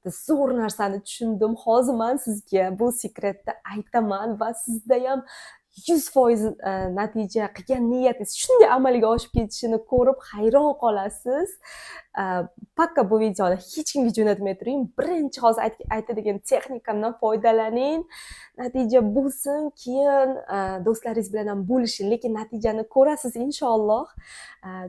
Bitta zo'r narsani tushundim. Hozir man sizga bu sekretni aytaman va sizda ham 100% natija, qilgan niyatingiz shunday amalga oshib ketishini ko'rib hayron qolasiz. Пока bu videoni hech kimga jo'natmay turing. Birinchi hozir aytadigan texnikamdan foydalaning, natija bo'lsin, keyin do'stlaringiz bilan ham bo'lishing, lekin natijani ko'rasiz, inshaalloh.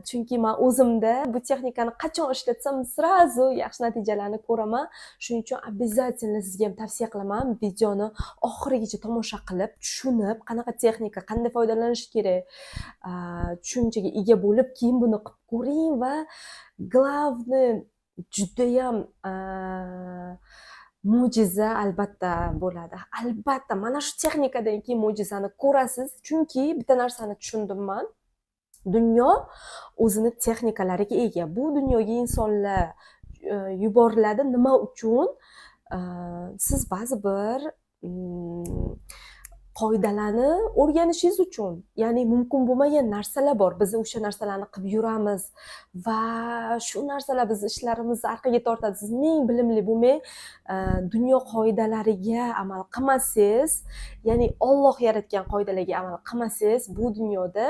Chunki man o'zimda bu texnikani qachon ishlatsam, сразу yaxshi natijalarni ko'raman. Shuning uchun обязательно sizga ham tavsiya qilaman, videoni oxirigacha tomosha qilib, tushunib, qanaqa texnika, qanday foydalanish kerak tushunchaga ega bo'lib, keyin buni qilib ko'ring. Va главный, judayam mo'jiza albatta bo'ladi. Albatta mana shu texnikadan keyin mo'jizani ko'rasiz. Chunki bitta narsani tushundim man: dunyo o'zini texnikalariga ega. Bu dunyoga insonlar yuboriladi. Nima uchun? Siz ba'zi bir qoidalarni o'rganishingiz uchun. Ya'ni mumkin bo'lmagan narsalar bor, biz o'sha narsalarni qilib yuramiz va shu narsalar bizni ishlarimizni orqaga tortadi. Siz ming bilimli bo'lmang, dunyo qoidalariga amal qilmasangiz, ya'ni Olloh yaratgan qoidalarga amal qilmasangiz, bu dunyoda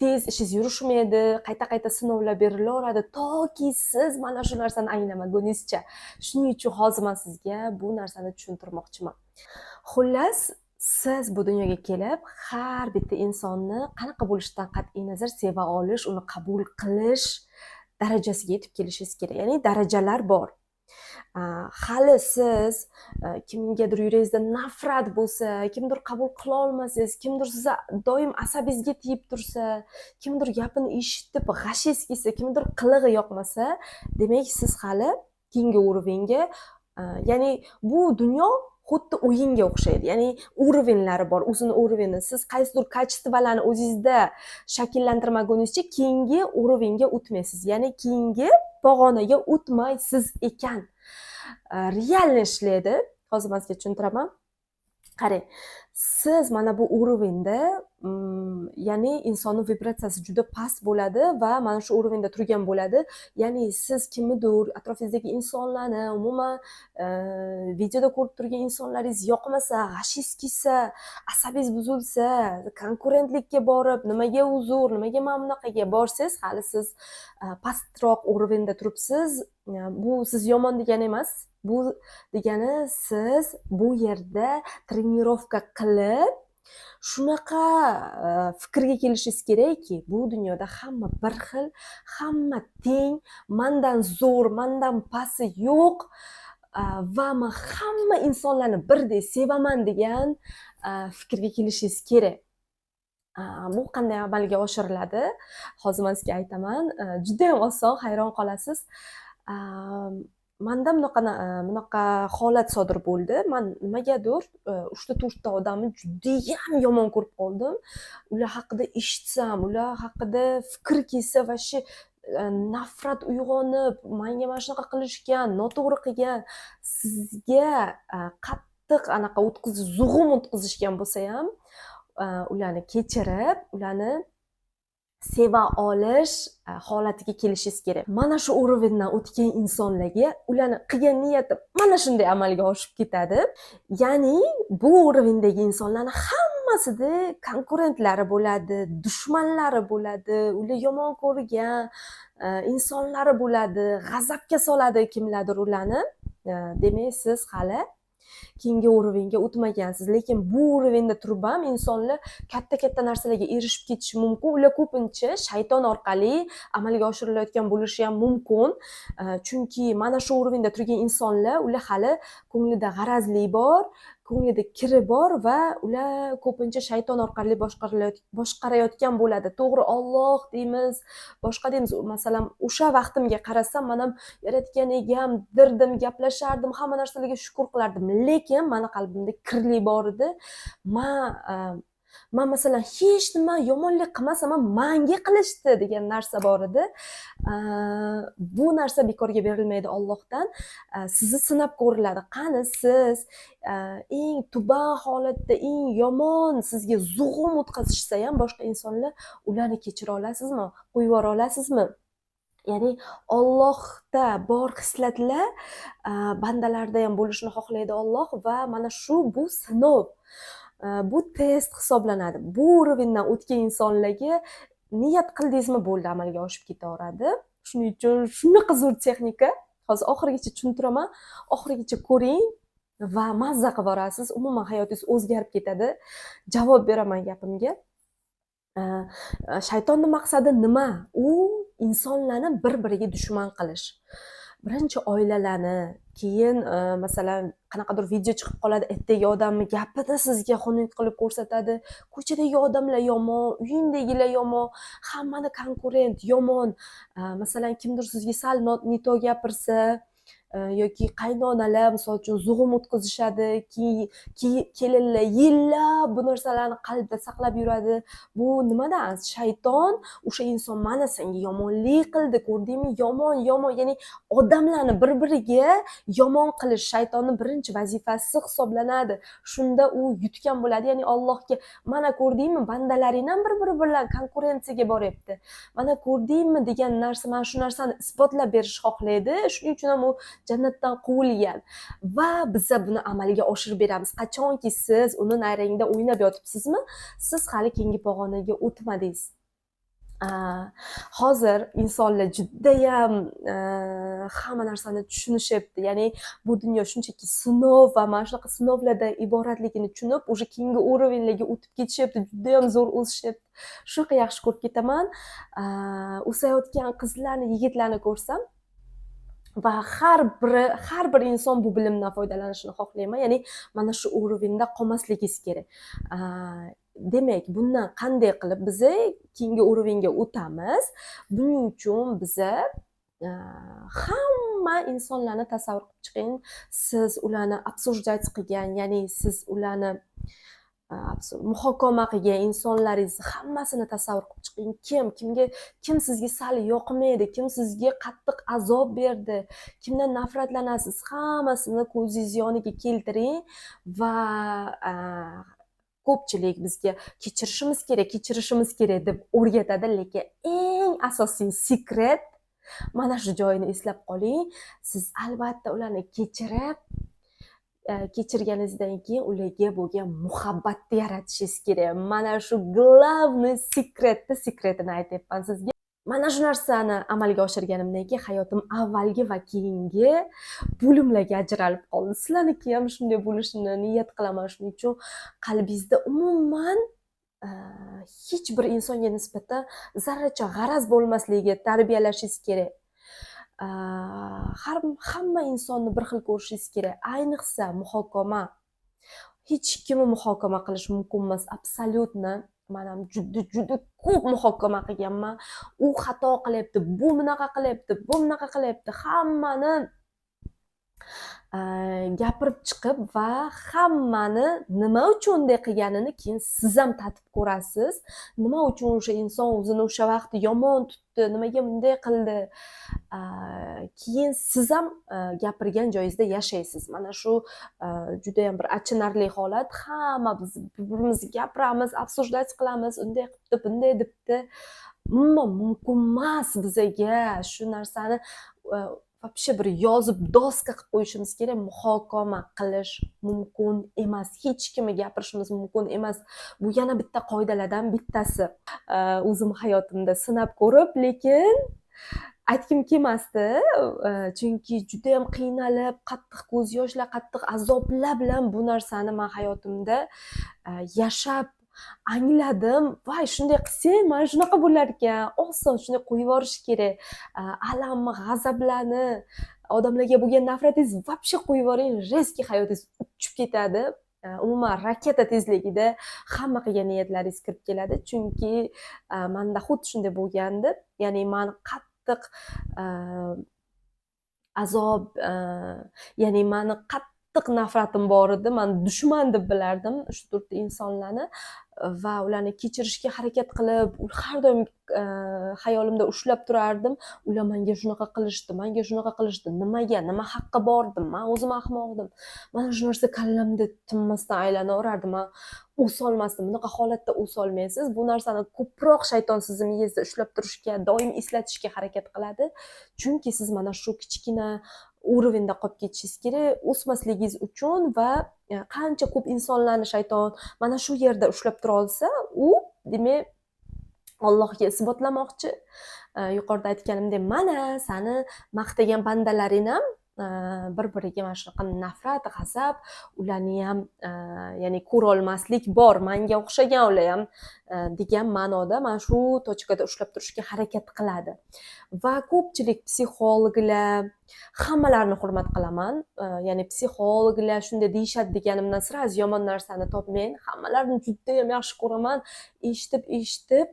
tez ishingiz yurishmaydi, qayta qayta sinovlar berilaveradi, toki siz mana shu narsani anglamaguningizcha. Shuning uchun hozir man sizga bu narsani tushuntirmoqchiman. Xullas, siz bu dunyoga kelib, har bitta insonni qanaqa bo'lishidan qat'iy nazar seva olish, uni qabul qilish darajasiga yetib kelishingiz kerak. Ya'ni darajalar bor. Hali siz kimgadir yuragingizda nafrat bo'lsa, kimdir qabul qilolmasangiz, kimdir sizni doim asabingizga tegib tursa, kimdir gapini eshitib g'ashingiz kelsa, kimdir qilig'i yoqmasa, demak, siz hali keyingi уровень ga, ya'ni bu dunyo xuddi o'yinga o'xshaydi, ya'ni уровень lari bor, o'zini уровень i. Siz qaysidir качество larni o'zingizda shakllantirmaguningizcha keyingi уровень ga o'tmaysiz, ya'ni keyingi pog'onaga o'tmaysiz ekan. Реально ishlaydi, hozir man sizga tushuntiraman. Qarang, siz mana bu уровень da, ya'ni insonni vibratsiyasi juda past bo'ladi va mana shu уровень da turgan bo'ladi. Ya'ni siz kimnidir, atrofingizdagi insonlarni, umuman videoda ko'rib turgan insonlaringiz yoqmasa, g'ashingiz kelsa, asabingiz buzilsa, konkurentlikka borib, nimaga uzr, nimaga mana bunaqaga borsangiz, hali siz pastroq уровень da turibsiz. Bu siz yomon degani emas, bu degani siz bu yerda тренировка qilib, shunaqa fikrga kelishingiz kerakki, bu dunyoda hamma bir xil, hamma teng, mandan zo'r, mandan pasti yo'q va man hamma insonlarni birdek sevaman degan fikrga kelishingiz kerak. Bu qanday amalga oshiriladi, hozir man sizga aytaman. Judayam oson, hayron qolasiz. Manda bunaqa holat sodir bo'ldi. Man nimagadir uchta, to'rtta odamni judayam yomon ko'rib qoldim. Ular haqida eshitsam, ular haqida fikr kelsa, вообще nafrat uyg'onib, manga mana shunaqa qilishgan, noto'g'ri qilgan, sizga qattiq anaqa o'tqizish, zug'um o'tkazishgan bo'lsa ham, ularni kechirib, ularni seva olish holatiga kelishingiz kerak. Mana shu уровень dan o'tgan insonlarga ularni qilgan niyati mana shunday amalga oshib ketadi. Ya'ni bu уровень dagi insonlarni hammasida konkurentlari bo'ladi, dushmanlari bo'ladi, ular yomon ko'rgan insonlari bo'ladi, g'azabga soladi kimlardir ularni. Demak, siz hali keyingi уровень ga o'tmagansiz. Lekin bu уровень da turib ham insonlar katta katta narsalarga erishib ketishi mumkin. Ular ko'pincha shayton orqali amalga oshirilayotgan bo'lishi ham mumkin. Chunki mana shu уровень da turgan insonlar, ular hali ko'nglida g'arazlik bor, ko'nglida kiri bor va ular ko'pincha shayton orqali boshqarayotgan bo'ladi. To'g'ri, Olloh deymiz, boshqa deymiz. Masalan, o'sha vaqtimga qarasam, man ham yaratgan egam derdim, gaplashardim, hamma narsalarga shukur qilardim, lekin mani qalbimda kirlik bor edi. Man masalan, hech nima yomonlik qilmasam ham, manga qilishdi degan narsa bor edi. Bu narsa bekorga berilmaydi Ollohdan. Sizni sinab ko'riladi. Qani, siz eng tuban holatda, eng yomon sizga zug'um o'tkazishsa ham boshqa insonlar, ularni kechira olasizmi, qo'yib yubora olasizmi? Ya'ni Ollohda bor xislatlar bandalarda ham bo'lishini xohlaydi Olloh va mana shu bu sinov, bu test hisoblanadi. Bu уровень dan o'tgan insonlarga niyat qildingizmi, bo'ldi, amalga oshib ketaveradi. Shuning uchun shunaqa zo'r texnika. Hozir oxirigacha tushuntiraman, oxirigacha ko'ring va mazza qilib yuborasiz. Umuman hayotingiz o'zgarib ketadi. Javob beraman gapimga. Shaytonni maqsadi nima? U insonlarni bir biriga dushman qilish. Birinchi oilalarni, keyin masalan, qanaqadir video chiqib qoladi, ertaga odamni gapini sizga xunuk qilib ko'rsatadi. Ko'chadagi odamlar yomon, uyingdagilar yomon, hammani конкурент yomon. Masalan, kimdir sizga sal не то gapirsa yoki qaynonalar, misol uchun, zug'um o'tkazishadi, keyin kelinlar yillab bu narsalarni qalbida saqlab yuradi. Bu nimadan? Shayton o'sha inson mana senga yomonlik qildi, ko'rdingmi, yomon, yomon. Ya'ni odamlarni bir biriga yomon qilish shaytonni birinchi vazifasi hisoblanadi. Shunda u yutgan bo'ladi. Ya'ni Allohga: "Mana ko'rdingmi, bandalaring ham bir biri bilan konkurensiyaga boryapti, mana ko'rdingmi", degan narsa, mana shu narsani isbotlab berish xohlaydi. Shuning uchun ham u jannatdan quvilgan va biza buni amalga oshirib beramiz. Qachonki siz uni nayrangda o'ynab yotibsizmi, siz hali keyingi pog'onaga o'tmadingiz. Hozir insonlar judayam hamma narsani tushunishyapti. Ya'ni bu dunyo shunchaki sinov va mana shunaqa sinovlardan iboratligini tushunib, уже keyingi уровень larga o'tib ketishyapti, judayam zo'r o'sishyapti. Shunaqa yaxshi ko'rib ketaman o'sayotgan qizlarni, yigitlarni ko'rsam va har bir inson bu bilimdan foydalanishini xohlayman. Ya'ni mana shu уровень da qolmasligingiz kerak. Demak, bundan qanday qilib biza keyingi уровень ga o'tamiz? Buning uchun biza hamma insonlarni tasavvur qilib chiqing. Siz ularni обсуждать qilgan, ya'ni siz ularni muhokama qilgan insonlaringizni hammasini tasavvur qilib chiqing. Kim kimga, kim sizga sal yoqmaydi, kim sizga qattiq azob berdi, kimdan nafratlanasiz, hammasini ko'zingiz yoniga keltiring. Va ko'pchilik bizga kechirishimiz kerak, kechirishimiz kerak deb o'rgatadi, lekin eng asosiy секрет mana shu joyini eslab qoling: siz albatta ularni kechirib, kechirganingizdan keyin ularga bo'lgan muhabbatni yaratishingiz kerak. Mana shu главный секрет ni секрет ini aytyapman sizga. Mana shu narsani amalga oshirganimdan keyin hayotim avvalgi va keyingi bo'limlarga ajralib qoldi. Sizlarniki ham shunday bo'lishini niyat qilaman. Shuning uchun qalbingizda umuman hech bir insonga nisbatan zarracha g'araz bo'lmasligiga tarbiyalashingiz kerak. Hamma insonni bir xil ko'rishingiz kerak. Ayniqsa muhokama, hech kimni muhokama qilish mumkin emas абсолютно. Man ham juda juda ko'p muhokama qilganman: u xato qilyapti, bu bunaqa qilyapti, bu bunaqa qilyapti. Hammani gapirib chiqib va hammani nima uchun unday qilganini keyin siz ham tatib ko'rasiz. Nima uchun o'sha inson o'zini o'sha vaqt yomon tutdi, nimaga bunday qildi, keyin siz ham gapirgan joyingizda yashaysiz. Mana shu judayam bir achinarli holat. Hamma biz bir birimizni gapiramiz, обсуждать qilamiz, unday qilibdi, bunday debdi. Umuman mumkin emas bizaga shu narsani. Вообще bir yozib, doska qilib qo'yishimiz kerak: muhokama qilish mumkin emas, hech kimni gapirishimiz mumkin emas. Bu yana bitta qoidalardan bittasi. O'zim hayotimda sinab ko'rib, lekin aytgim kelmasdi, chunki judayam qiynalib, qattiq ko'z yoshlar, qattiq azoblar bilan bu narsani man hayotimda yashab angladim. Voy, shunday qilsang, mana shunaqa bo'lar ekan, oson shunday qo'yib yuborish kerak alamni, g'azablarni, odamlarga bo'lgan nafratingizni вообще qo'yib yuboring. Резкий hayotingiz uchib ketadi, umuman raketa tezligida hamma qilgan niyatlaringiz kirib keladi. Chunki manda xuddi shunday bo'lgandi. Ya'ni man qattiq azob, ya'ni mani qattiq nafratim bor edi, man dushman deb bilardim shu to'rtta insonlarni. Va ularni kechirishga harakat qilib, har doim xayolimda ushlab turardim: ular menga shunaqa qilishdi, manga shunaqa qilishdi, nimaga, nima haqqi bor edi, man o'zim ahmoqdim. Mana shu narsa kallamda tinmasdan aylanaverardi, man o'solmasdim. Bunaqa holatda o'solmaysiz. Bu narsani ko'proq shayton sizni miyangizda ushlab turishga, doim eslatishga harakat qiladi, chunki siz mana shu kichkina уровень da qolib ketishingiz kerak o'smasligingiz uchun. Va qancha ko'p insonlarni shayton mana shu yerda ushlab tura olsa, u demak Ollohga isbotlamoqchi. Yuqorida aytganimdek, mana sani maqtagan bandalaring ham bir biriga mana shunaqa nafrat, g'azab, ularni ham ya'ni ko'rolmaslik bor, manga o'xshagan ular ham degan ma'noda mana shu точка da ushlab turishga harakat qiladi. Va ko'pchilik psixologlar, hammalarini hurmat qilaman, ya'ni psixologlar shunday deyishadi deganimdan сразу yomon narsani topmang. Hammalarini judayam yaxshi ko'raman. Eshitib eshitib,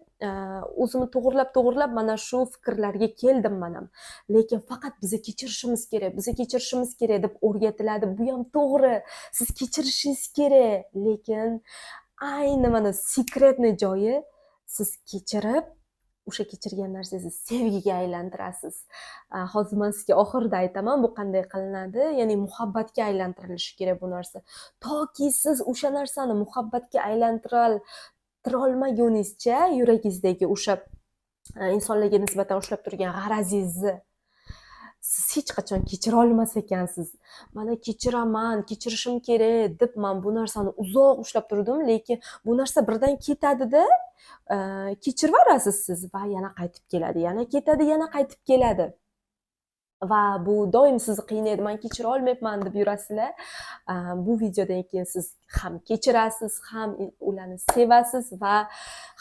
o'zimni to'g'irlab to'g'irlab mana shu fikrlarga keldim man ham. Lekin faqat biza kechirishimiz kerak, biza kechirishimiz kerak deb o'rgatiladi. Bu ham to'g'ri, siz kechirishingiz kerak, lekin ayni mana секретный joyi: siz kechirib, o'sha kechirgan narsangizni sevgiga aylantirasiz. Hozir man sizga oxirida aytaman, bu qanday qilinadi. Ya'ni muhabbatga aylantirilishi kerak bu narsa. Toki siz o'sha narsani muhabbatga aylantira olmaguningizcha, yuragingizdagi o'sha insonlarga nisbatan ushlab turgan g'arazingizni siz hech qachon kechira olmas ekansiz. Mana kechiraman, kechirishim kerak deb man bu narsani uzoq ushlab turdim, lekin bu narsa birdan ketadida, kechirib yuborasiz siz va yana qaytib keladi, yana ketadi, yana qaytib keladi va bu doim sizni qiynaydi. Man kechira olmayapman deb yurasizlar. Bu videodan keyin siz ham kechirasiz, ham ularni sevasiz va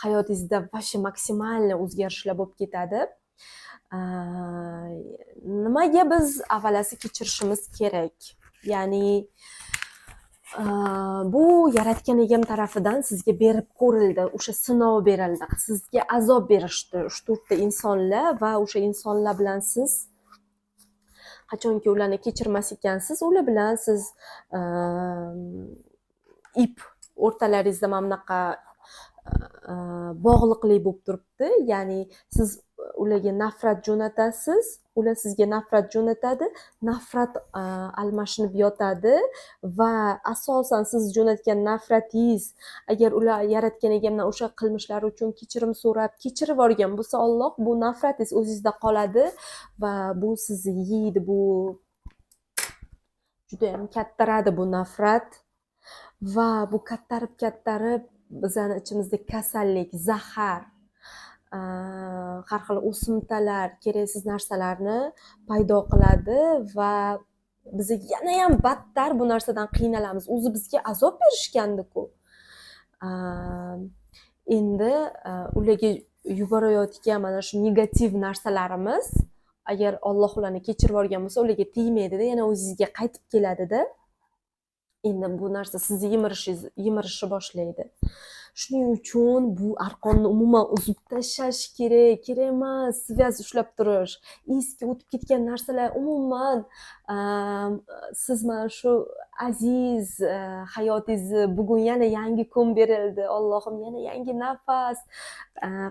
hayotingizda вообще максимальный o'zgarishlar bo'lib ketadi. Nimaga biz avvalasi kechirishimiz kerak? Ya'ni bu yaratgan egam tarafidan sizga berib ko'rildi, o'sha sinov berildi, sizga azob berishdi uch to'rtta insonlar. Va o'sha insonlar bilan siz qachonki ularni kechirmas ekansiz, ular bilan siz ip o'rtalaringizda mana bunaqa bog'liqlik bo'lib turibdi. Ya'ni siz ularga nafrat jo'natasiz, ular sizga nafrat jo'natadi, nafrat almashinib yotadi. Va asosan siz jo'natgan nafratingiz, agar ular yaratgan egamdan o'sha qilmishlari uchun kechirim so'rab kechirib yuborgan bo'lsa Olloh, bu nafratingiz o'zingizda qoladi va bu sizni yeydi, bu judayam kattaradi bu nafrat. Va bu kattarib kattarib bizani ichimizda kasallik, zahar, har xil o'simtalar, keraksiz narsalarni paydo qiladi va biz yanayam battar bu narsadan qiynalamiz. O'zi bizga azob berishgandiku, endi ularga yuborayotgan mana shu negativ narsalarimiz, agar Olloh ularni kechirib yuborgan bo'lsa, ularga tegmaydida, yana o'zingizga qaytib keladida. Endi bu narsa sizni yemirishni boshlaydi. Shuning uchun bu arqonni umuman uzib tashlash kerak. Kerak emas связь ushlab turish, eski o'tib ketgan narsalar. Umuman siz mana shu aziz hayotingizni, bugun yana yangi kun berildi, Allohim, yana yangi nafas.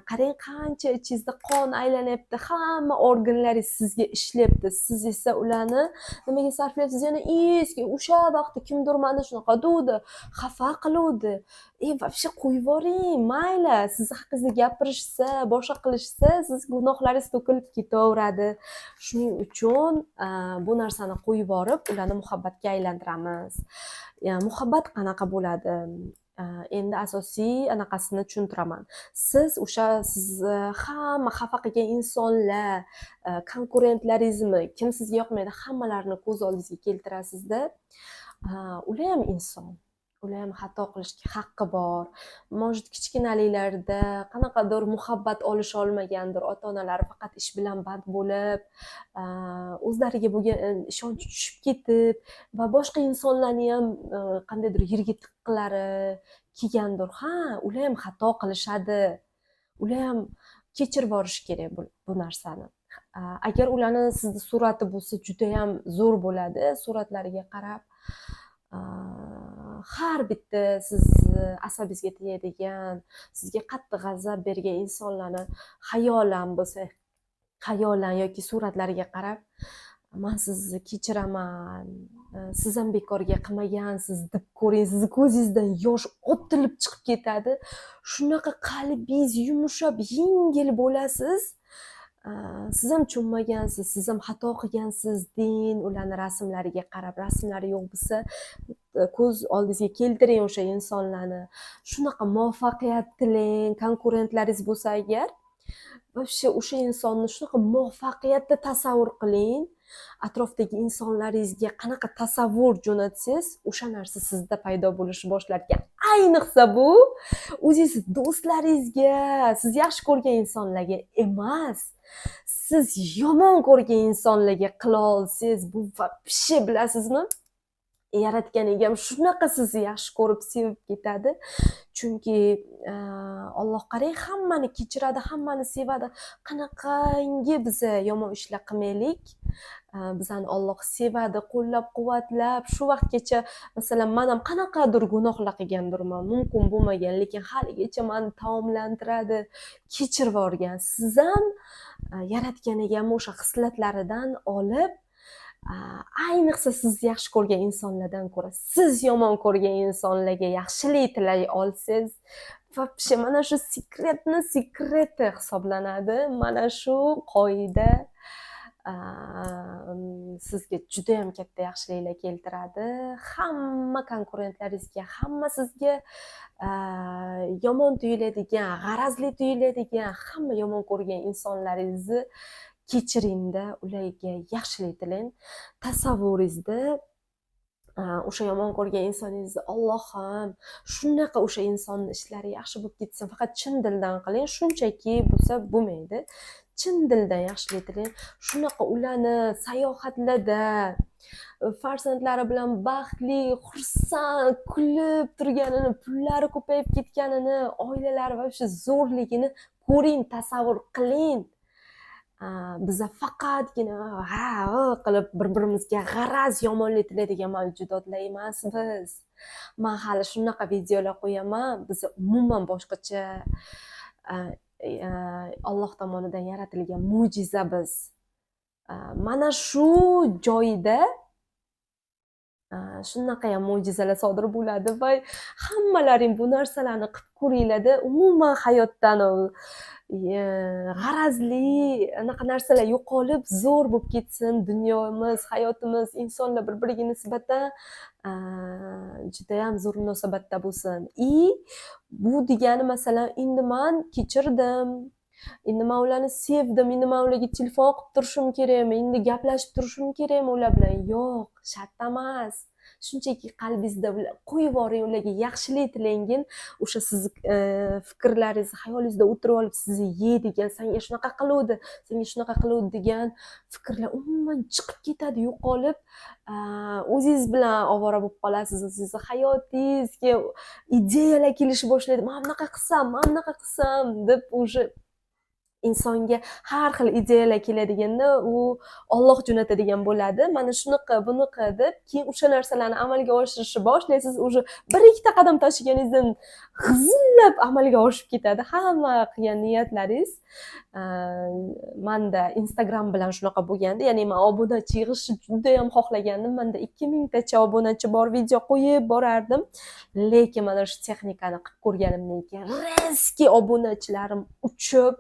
Qarang, qancha ichingizda qon aylanyapti, hamma organlaringiz sizga ishlayapti. Siz esa ularni nimaga sarflayapsiz? Yana eski o'sha vaqtda kimdir mani shunaqa degandi, xafa qiluvdi. E, вообще qo'yib yuboring, mayli, sizni haqingizda gapirishsa, boshqa qilishsa, siz gunohlaringiz to'kilib ketaveradi. Shuning uchun bu narsani qo'yib yuborib, ularni muhabbatga aylantiramiz. Muhabbat qanaqa bo'ladi? Endi asosiy anaqasini tushuntiraman. Siz o'sha sizni hamma xafa qilgan insonlar, konkurentlaringizmi, kim sizga yoqmaydi, hammalarini ko'z oldingizga keltirasizda, ular ham inson, ular ham xato qilishga haqqi bor. Может, kichkinaliklarida qanaqadir muhabbat olisha olmagandir, ota onalari faqat ish bilan band bo'lib, o'zlariga bo'lgan ishonchi tushib ketib va boshqa insonlarni ham qandaydir yerga tiqqilari kelgandir. Ha, ular ham xato qilishadi, ular ham kechirib yuborish kerak bu narsani. Agar ularni sizni surati bo'lsa, judayam zo'r bo'ladi, suratlariga qarab Har bitta sizni asabingizga tegadigan, sizga qattiq g'azab bergan insonlarni xayolan bo'lsa, xayolan yoki suratlariga qarab, "Man sizni kechiraman, siz ham bekorga qilmagansiz", deb ko'ring. Sizni ko'zingizdan yosh otilib chiqib ketadi. Shunaqa qalbingiz yumshab, yengil bo'lasiz. Siz ham tushunmagansiz, siz ham xato qilgansiz deng ularni rasmlariga qarab. Rasmlari yo'q bo'lsa, ko'z oldingizga keltiring o'sha insonlarni. Shunaqa muvaffaqiyat tilang. Konkurentlaringiz bo'lsa agar, вообще o'sha insonni shunaqa muvaffaqiyatda tasavvur qiling. Atrofdagi insonlaringizga qanaqa tasavvur jo'natsangiz, o'sha narsa sizda paydo bo'lishni boshlar ekan. Ayniqsa bu o'zingizni do'stlaringizga, siz yaxshi ko'rgan insonlarga emas, siz yomon ko'rgan insonlarga qila olsangiz, bu вообще, bilasizmi, Yaratgan Egam shunaqa sizni yaxshi ko'rib, sevib ketadi. Chunki Alloh, qarang, hammani kechiradi, hammani sevadi. Qanaqangi biza yomon ishlar qilmaylik, bizani Olloh sevadi, qo'llab quvvatlab shu vaqtgacha. Masalan, man ham qanaqadir gunohlar qilgandirman, mumkin bo'lmagan, lekin haligacha mani taomlantiradi, kechirib yuborgan. Siz ham Yaratgan Egam o'sha xislatlaridan olib, ayniqsa siz yaxshi ko'rgan insonlardan ko'ra siz yomon ko'rgan insonlarga yaxshilik tilay olsangiz, вообще mana shu секрет ni секрет i hisoblanadi. Mana shu qoida sizga judayam katta yaxshiliklar keltiradi. Hamma konkurentlaringizga, hamma sizga yomon tuyuladigan, g'arazli tuyuladigan, hamma yomon ko'rgan insonlaringizni kechiringda, ularga yaxshilik tilang. Tasavvuringizda o'sha yomon ko'rgan insoningizni, "Allohim, shunaqa o'sha insonni ishlari yaxshi bo'lib ketsin", faqat chin dildan qiling, shunchaki bo'lsa bo'lmaydi. Chin dildan yaxshilik tilang. Shunaqa ularni sayohatlarda farzandlari bilan baxtli, xursand, kulib turganini, pullari ko'payib ketganini, oilalari вообще zo'rligini ko'ring, tasavvur qiling. Biza faqatgina ha qilib bir birimizga g'araz, yomonlik tilaydigan mavjudotlar emasmiz. Man hali shunaqa videolar qo'yaman. Biz umuman boshqacha, Olloh tomonidan yaratilgan mo'jiza biz. Mana shu joyida shunaqayam mo'jizalar sodir bo'ladi va hammalaring bu narsalarni qilib ko'ringlarda. Umuman hayotdan g'arazli anaqa narsalar yo'qolib, zo'r bo'lib ketsin dunyomiz, hayotimiz, insonlar bir biriga nisbatan judayam zo'r munosabatda bo'lsin. И bu degani, masalan, endi man kechirdim, endi man ularni sevdim, endi man ularga telefon qilib turishim kerakmi, endi gaplashib turishim kerakmi ular bilan? Yo'q, shart emas. Shunchaki qalbingizda qo'yib yuboring, ularga yaxshilik tilangin. O'sha sizni fikrlaringizni, xayolingizda o'tirib olib sizni yeydigan, "Sanga shunaqa qiluvdi, senga shunaqa qiluvdi", degan fikrlar umuman chiqib ketadi, yo'qolib, o'zingiz bilan ovora bo'lib qolasiz. O'zingizni hayotingizga ideyalar kelishni boshlaydi: "Mana bunaqa qilsam, mana bunaqa qilsam", deb. Уже insonga har xil ideyalar keladiganda, u Olloh jo'natadigan bo'ladi, "Mana shuni qil, buni qil", deb. Keyin o'sha narsalarni amalga oshirishni boshlaysiz. Уже bir ikkita qadam tashlaganingizdan g'izillab amalga oshib ketadi hamma qilgan niyatlaringiz. Manda Instagram bilan shunaqa bo'lgandi, ya'ni man obunachi yig'ishni judayam xohlagandim. Manda 2000 tacha obunachi bor, video qo'yib borardim, lekin mana shu texnikani qilib ko'rganimdan keyin резкий obunachilarim uchib,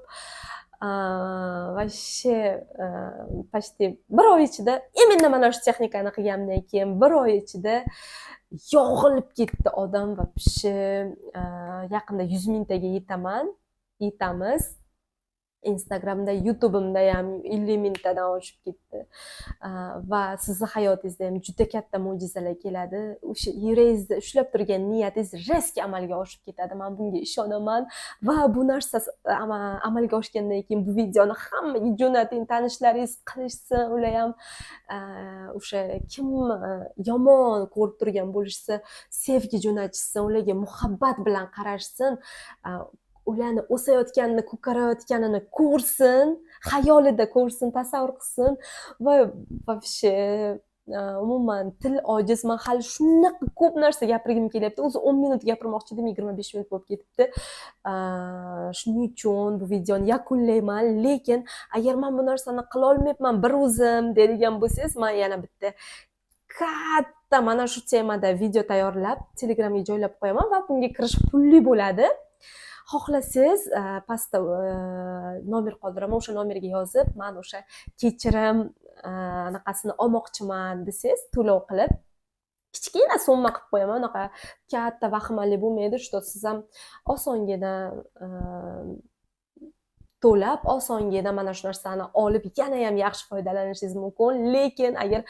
вообще почти bir oy ichida, именно mana shu texnikani qilganimdan keyin bir oy ichida yog'ilib ketdi odam вообще. Yaqinda 100 mingtaga yetaman, yetamiz Instagramda. YouTube'imda ham 50 mingtadan oshib ketdi. Va sizni hayotingizda ham juda katta mo'jizalar keladi. O'sha yuragingizda ushlab turgan niyatingiz резко amalga oshib ketadi, man bunga ishonaman. Va bu narsa amalga oshgandan keyin bu videoni hammaga jo'nating, tanishlaringiz qilishsin. Ular ham, o'sha kim yomon ko'rib turgan bo'lishsa, sevgi jo'natishsin, ularga muhabbat bilan qarashsin, ularni o'sayotganini, ko'karayotganini ko'rsin, xayolida ko'rsin, tasavvur qilsin va вообще. Umuman til ojiz. Man hali shunaqa ko'p narsa gapirgim kelyapti. O'zi 10 minut gapirmoqchi edim, 25 minut bo'lib ketibdi. Shuning uchun bu videoni yakunlayman. Lekin agar man bu narsani qilolmayapman bir o'zim deydigan bo'lsangiz, man yana bitta katta mana shu temada video tayyorlab, Telegramga joylab qo'yaman va bunga kirish pulli bo'ladi. Xohlasangiz, pastda nomer qoldiraman. O'sha nomerga yozib, man o'sha kechirim anaqasini olmoqchiman desangiz, to'lov qilib, kichkina summa qilib qo'yaman, unaqa katta vahimali bo'lmaydi, что siz ham osongina to'lab, osongina mana shu narsani olib, yanayam yaxshi foydalanishingiz mumkin. Lekin agar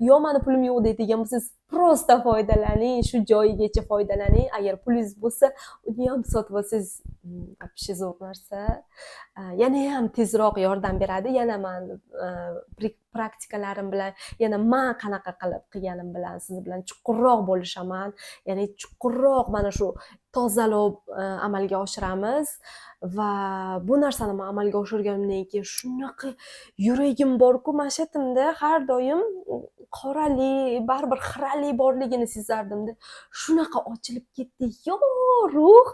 yo'q, mani pulim yo'q deydigan bo'lsangiz, просто foydalaning, shu joyigacha foydalaning. Agar pulingiz bo'lsa, uni ham sotib olsangiz, вообще zo'r narsa, yanayam tezroq yordam beradi. Yana man praktikalarim bilan, yana man qanaqa qilib qilganim bilan siz bilan chuqurroq bo'lishaman, ya'ni chuqurroq mana shu tozalov amalga oshiramiz. Va bu narsani man amalga oshirganimdan keyin shunaqa yuragim borku, mana shu yerimda har doim qorali, baribir xirali borligini sezardimda. Shunaqa ochilib ketdi, yorug'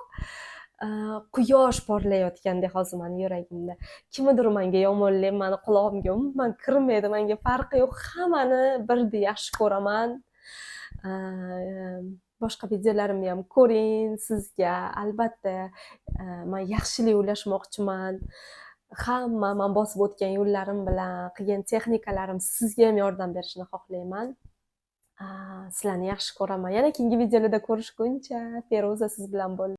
quyosh porlayotgandek hozir mani yuragimda. Kimnidir manga yomonlik mani qulog'imga umuman kirmaydi, manga farqi yo'q, hammani birdek yaxshi ko'raman. Boshqa videolarimni ham ko'ring. Sizga albatta man yaxshilik ulashmoqchiman. Hamma man bosib o'tgan yo'llarim bilan qilgan texnikalarim sizga ham yordam berishini xohlayman. Sizlarni yaxshi ko'raman. Yana keyingi videolarda ko'rishguncha, Feruza siz bilan bo'ldi.